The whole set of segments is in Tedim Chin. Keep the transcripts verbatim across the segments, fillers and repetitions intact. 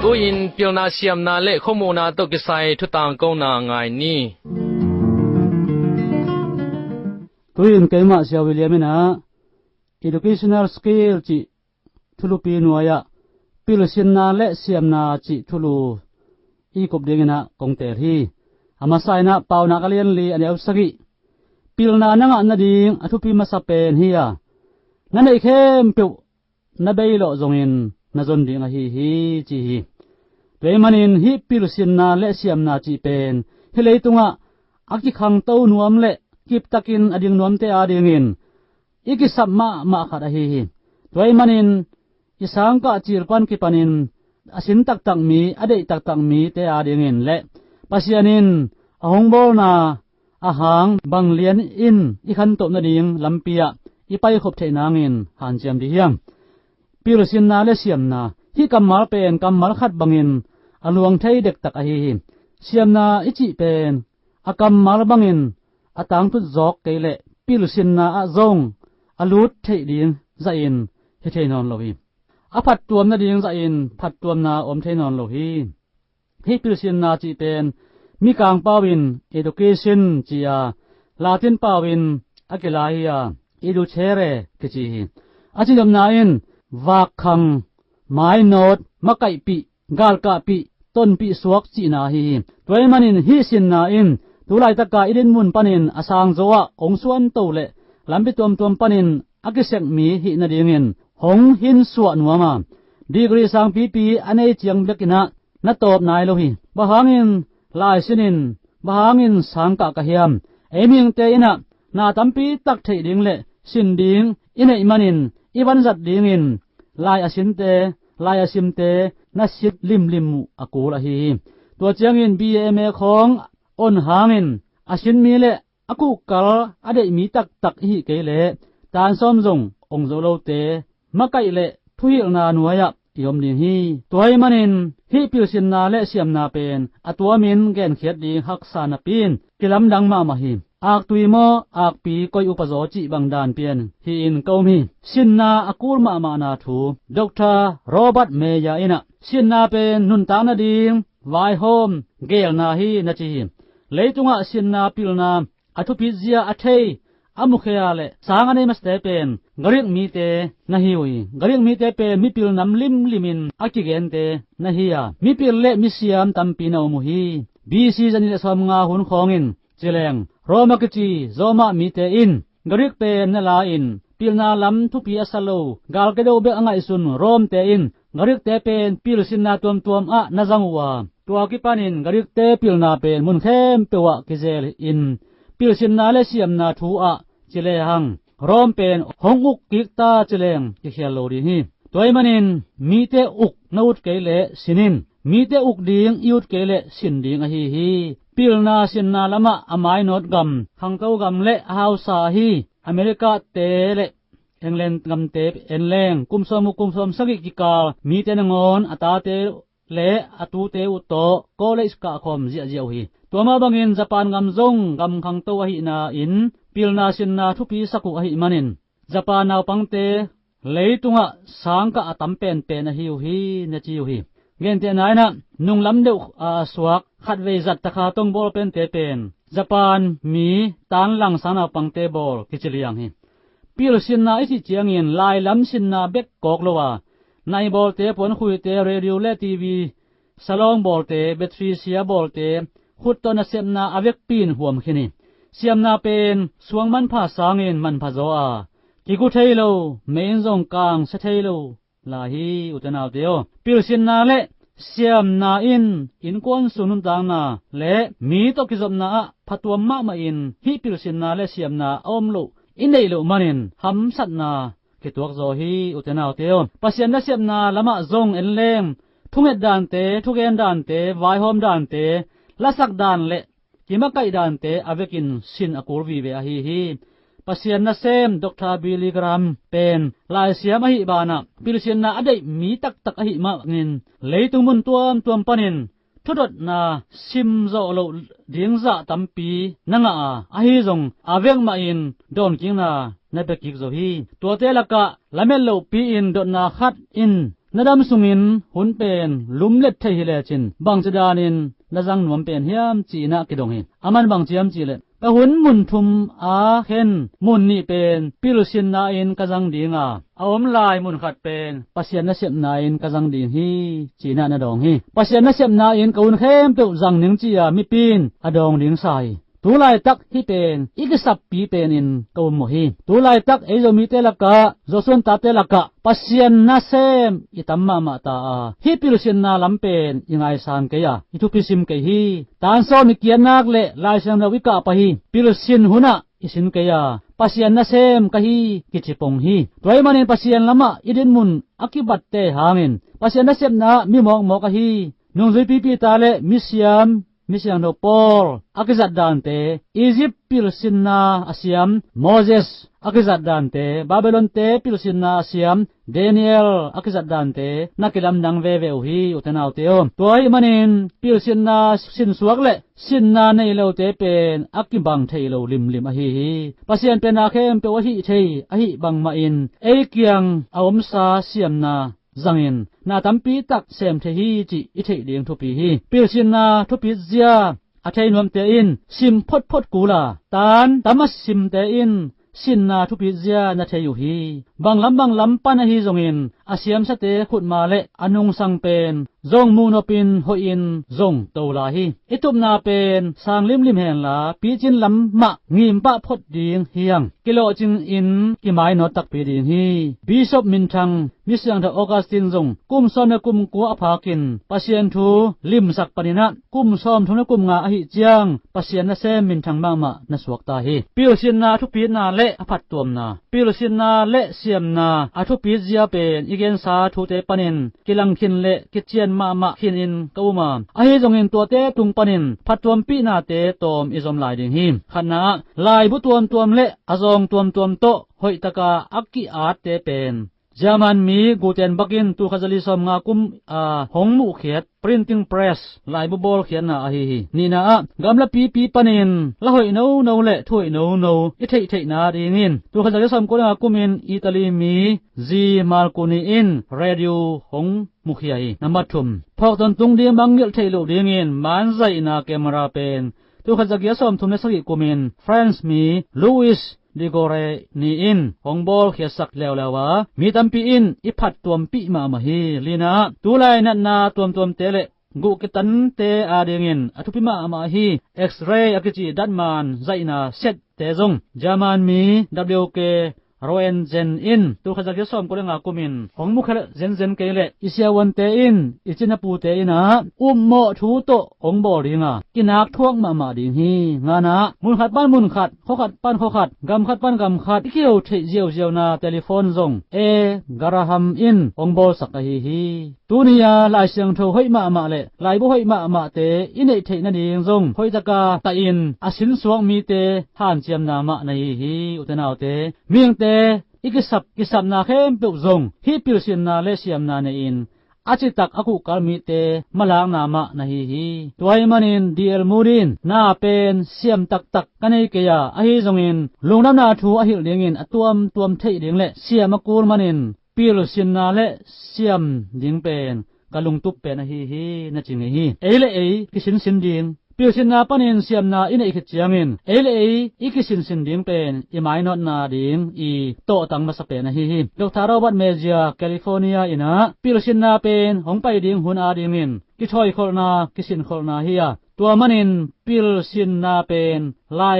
Tu-in pilna siamna le khuamuhna tawh kisai thutang kona ngai ni. Tu-in keimah Sia William in ah educational skill cih thulupi nuai-ah pilsinna le siamna cih thulu i kup dingin ah kong teel hi. A masa in ah Paunak a lian li a neu sagih, pilna na ngah nading a thupi masa pen hi a, na neih khempeuh na bei lawh zongin na zon ding ahi hi, ci hi. Tua ahih manin hih pilsinna le siamna cih pen hih leitungah a kikhangto nuam le kiptakin a ding nuamte adingin i kisap mahmah khat ahi hi. Tua ahih manin i sangkah cil pan kipanin a sin taktak mi, a deih taktak mite adingin le Pasian in a hong bawlna a hang bang lian in i khantoh nading lampi ah i paikhop theih nangin hanciam dih hiam? Pilsinna le siamna, hih kammal pen kammal khat bangin a luang thei dektak ahi hi. Siamna i cih pen a kammal bangin a tangtut zawk kei leh pilsinna ah zong a lut theih ding zahin hi thei nawn lo hi. A phattuam nading zahin phattuamna om thei nawn lo hi. Hih pilsinna cih pen Mikangpau in education ci a, Latin pau in a kila hi a, educere kici hi. A cihnopna in vakkhang, mainawt, makaihpih, galkahpih, tonpih suak cihna ahi hi. Tua ahih manin hih sinna in tu laitaka i dinmun panin a sangzaw ah hong suanto le lampi tuamtuam panin a kisek mi hih nadingin hong hinsuah nuam a, degree sangpipi a nei ciang bekin ah na tawp nai lo hi. Bang hangin lai sin in, bang hangin sangkah ka hiam? Ei mihingte in ah na tampi tak theih ding le sin ding i neih manin i vanzat dingin lai a sinte, lai a simte na sit limlim uh a kul ahi hi. Tua ciangin B A M A khawng on hangin a sin mi le a kuhkal a deih mi taktak i hih kei leh tan sawm zong ong zo lote makaih le thuhilhna nuai-ah i om ding hi. Tua ahih manin hih pilsinna le siamna pen a tuamin genkhiat ding haksa napi in kilamdang mahmah hi. Aktui maw, akpi koi upazaw cih bang dan pian hi-in ka um hi. Sinna a kul mahmahna thu Doctor Robert Meyer in ah sinna pen nuntak nading vaihawm geelna hi na ci hi. Leitungah sinna pilna a thupit zia a thei a mukhia le sang a nei masate pen Greek mite na hi uh hi. Greek mite pen mipil nam limlimin a kigente na hi a, mipil le misiam tampi na um uh hi. B C zanih le sawmnga hun khawngin cileng Roma kici Roma mite in Greek pen na la-in pilna lam thupi a sa lo, galkedo bek a ngaihsun Rome-te in Greek-te pen pilsinna tuamtuam ah na zang uh a, tua kipanin Greek-te pilna pen mun khempeuh ah kizel in pilsinna le siamna thu ah ci lehang Rome pen hong uk kik ta ci leng kikhial lo ding hi. Tua ahih manin mite uk na ut kei leh sin in, mite uk ding i ut kei leh sin ding ahi hi. Pilna sinna lamah a mainawt gam, khangto gam le a hausa ahi America-te le England gamte en leng kum sawm uh kum sawm sagih kikal mite nangawn a tate le a tute uh tawh college kahkhawm ziahziah uh hi. Tua mah bangin Japan gam zong gam khangto ahihna in pilna sinna thupi sak uh ahih manin Japan naupangte leitungah sangkah a tam penpen ahi uh hi na ci uh hi. Gentehna in ah nunglam deuh a suak khatvei zat takha tong bawl pente pen Japan mi tanlang sang naupangte bawl kici liang hi. Pilsinna i cih ciangin lailam sinna bek kawk lo a, naibawlte, puankhuite, radio le T V, salawng bawlte, battery sia bawlte, khut tawh nasepna a vekpi in huam khin hi. Siamna pen suang manpha sangin manpha zaw a, kigu thei lo, mei in zong kangsia thei lo lai hi. Ute naute aw, pilsinna le siamna in innkuan sung nuntakna le mi tawh kizopna ah phatuam mahmah in hih pilsinna le siamna a om loh i neih loh manin hamsatna kituak zaw hi. Ute naute aw, Pasian nasepna lamah zong en leng thunget dante, thugen dante, vaihawm dante, lasak dan le kimakaih dante a vekin sin a kul vive ahi hi. Pasian nasem Doctor Billy Graham pen laisiam ahih banah pilsinna a deih mi taktak ahih manin leitung mun tuamtuam panin thudotna simzawh loh ding zah tampi na ngah a, ahi zong a vek mahin dawnkikna na pia kik zo hi. Tuate lakah lamet lohpi-in dotna khat in na dam sungin hun pen lumlet thei hi lecin bangci danin na zang nuam pen hiam ci-in ah kidong hi. Aman bang ci hiam cih leh, ka hun mun thum a khen mun nih pen pilsinna in ka zang ding a, a om lai mun khat pen Pasian nasepna in ka zang ding hi, ci-in ah na dawng hi. Pasian nasepna in ka hun khempeuh zang ning ci-a mipi in a dawng ding sa hi. Tu laitak hih pen i kisappi penin ka um uh hi. Tu laitak ei Zomite lakah, Joshua tate lakah Pasian nasem i tam mahmah ta a, hih pilsinna lam pen i ngaisang kei a, i thupi sim kei hi. Tan sawm i kiat nak leh Lai Siangtho i kah pah hi. Pilsin hunah i sin kei a, Pasian nasem ka hi kici pong hi. Tua ahih manin Pasian lamah i dinmun a kibatte hangin Pasian nasepna ah mi mawkmawk ahi nungzuipi Peter leh misiam, misiangtho Paul a kizat dante, Egypt pilsinna a siam Moses a kizat dante, Babylonte pilsinna a siam Daniel a kizat dante na kilamdang veve uh hi, ute naute aw. Tua ahih manin pilsinna sinsuak leh sinna nei lote pen a kibang thei lo limlim ahi hi. Pasian pen a khempeuh a hih thei ahih bangmahin ei kiang a omsa siamna zangin na tampi tak sem thei hi cih i theih ding thupi hi. Pilsinna thupit zia a thei nuamte in sim photphot kul a, tan tam a simte in sinna thupit zia na thei uh hi. Banglam banglam pan ahi zongin a siamsate khutma leh a nungsang pen zong muhnopin hoihin zong to lai hi. I tupna pen sang limlim henla picin lam mah ngimpah phot ding hi hang. Kilawhcingin kimainawt takpi ding hi. Bishop minthang misiangtho Augustine zong kum sawm leh kum kua a phakin Pasian thu limsak panin ah kum sawmthum leh kum nga ahih ciang Pasian nasem minthang mahmah na suakta hi. Pilsinna thupitna leh a phattuamna, pilsinna leh siamna a thupit zia pen i gensa thute panin kilang khin leh kician mahmah khinin ka um a, ahi zongin tuate tung panin phattuampihnate tawm i zom lai ding hi. Khatna ah, laibu tuamtuam leh a zawng tuamtuam tawh hoihtaka a ki-atte pen German mi Gutenberg in tul khat za li sawmnga kum a hong muhkhiat printing press, laibu bawlkhiatna ahi hi. Nihna ah, gamlapipi panin la hoih nono leh thu hoih nono i theihtheihna dingin tul khat za li sawmkua le nga kumin Italy mi Zi Marconi in radio hong mukhia hi. Nambat thum, phawk tawntung ding bang ngilh theih loh dingin manzaihna camera pen tul khat za giat sawmthum le sagih kumin France mi Louis Ligoreni in hong bawlkhiatsak leuleu a, mi tampi in i phattuampih mahmah hi. Lina ah, tulai natna tuamtuamte leh guh kitante adingin a thupi mahmah hi. X-ray a kici datman zaihna sette zong German mi W K Roentgen in tul khat za giat sawmkua le nga kumin hong mukhia zenzen kei leh i siavuante in, i cinapute in ah upmawh thu tawh hong bawl ding a, kinak thuak mahmah ding hi. Ngana ah, mun khat pan mun khat, khua khat pan khua khat, gam khat pan gam khat i kiho theih ziauziauna telephone zong A Graham in hong bawlsak ahi hi. Tuni-a Lai Siangtho hoih mahmah leh laibu hoih mahmahte i neih theih nading zong hoihtaka tahin a sinsuak mite hanciamna mah na hi hi, ute naute. Mihingte i kisap, kisapna khempeuh zong hih pilsinna leh siamna nei-in a citak a kuhkal mite malakna mah na hi hi. Tua ahih manin D L Moody in, na pen siam taktak ka nei kei a, ahi zongin lungdamna thu a hilh dingin a tuamtuam theih ding leh siam a kul manin pilsinna leh siam ding pen ka lungtup pen ahi hi, na ci ngei hi. Ei leh ei kisinsin ding, pilsinna panin siamna i neih khit ciangin ei leh ei i kisinsin ding pen i mainawtna ding i tawhtang masa pen ahi hi. Doctor Robert Mejia, California in ah, pilsinna pen hong pai ding hun adingin kithoikholhna, kisinkholhna hi a, tua manin pilsinna pen lai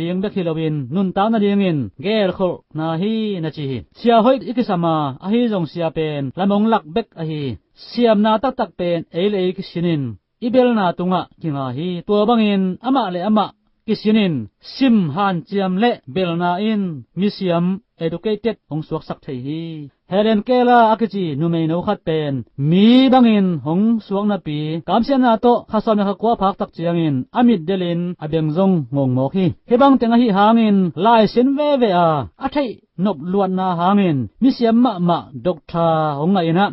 ding bek hi loin nuntak nadingin gelkholhna hi, na ci hi. Sia hoih i kisam a, ahi zong sia pen lam hong lak bek ahi hi. Siamna taktak pen ei leh ei kisinin i belna tungah kinga hi. Tua bangin amah leh amah kisinin sim hanciam leh belna in misiam, educated, hong suaksak thei hi. Helen Keller a kici numeino khat pen mi bangin hong suak napi kamsiatna tawh kha sawm leh kha kua a phak tak ciangin a mit delin a beng zong ngawngmawk hi. Hih bang teng ahi hangin laisin veve a, a theih nop luatna hangin misiam mahmah doctor hong ngah in ah,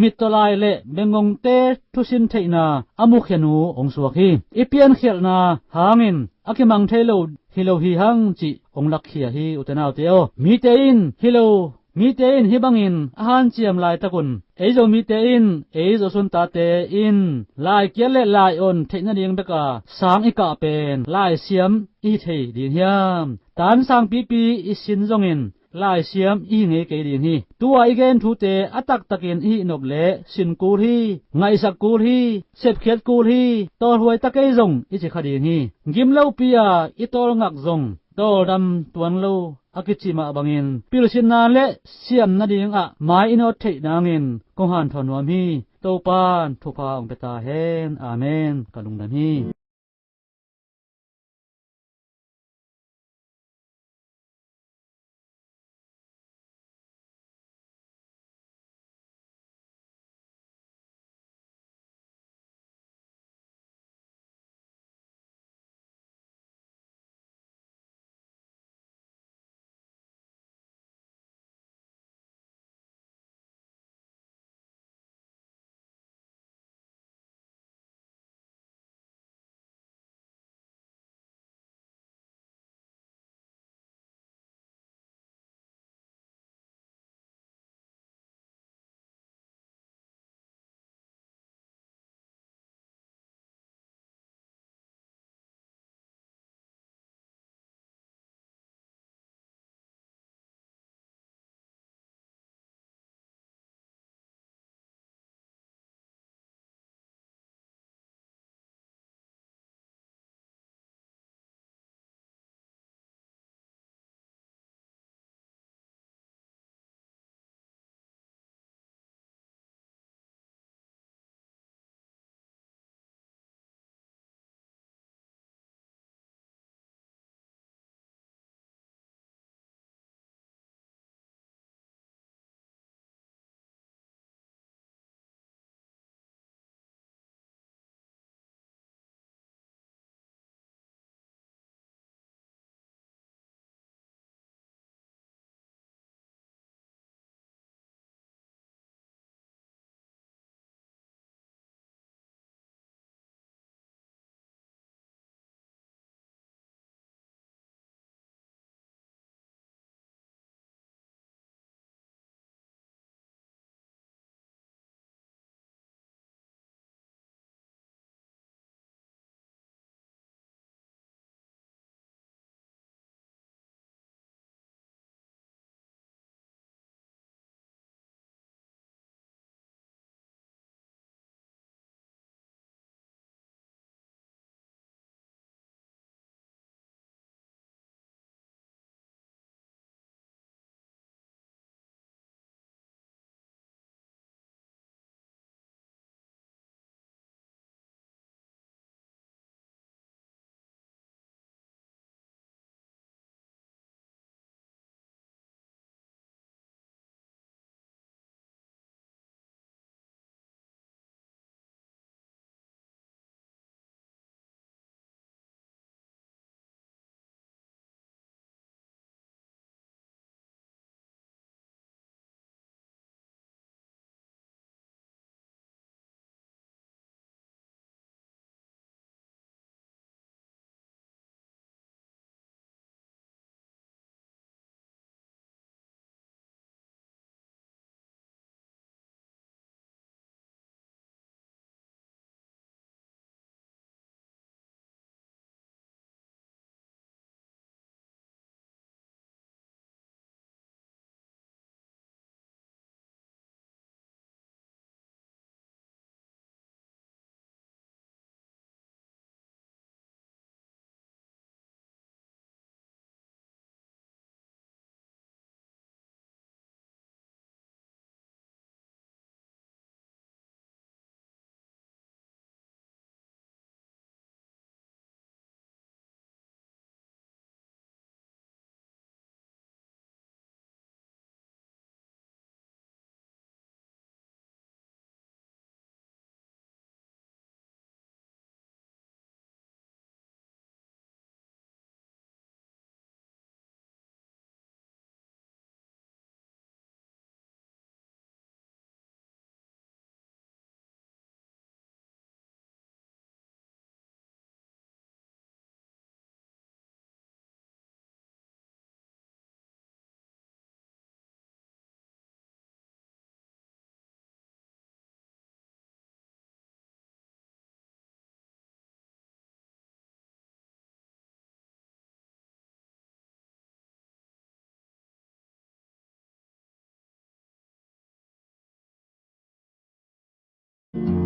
mittawlai leh bengngongte thusin theihna a mukhia nu hong suak hi. I piankhialhna hangin a kimang thei lo hi lo hi hang cih hong lakkhia hi, ute naute aw. Mite in hi lo Mite in hih bangin a hanciam laitakun, ei Zomite in, ei Zosuntate in laikiat le lai-on theih nading beka sang i kah pen laisiam i hi thei ding hiam? Tan sangpipi i sin zongin laisiam i hi ngei kei ding hi. Tua i gen thute a taktakin i hih nop leh sin kul hi, ngaihsak kul hi, sepkhiat kul hi, tawlhuai ta kei zong i ci kha ding hi. Gim lopi-a i tawlngak zong tawldam tuan lo a kici mah bangin pilsinna le siam nadingah mai i nawt theih nangin kong hanthawn nuam hi. Topan thupha hong pia ta hen. Amen. Ka lungdam hi.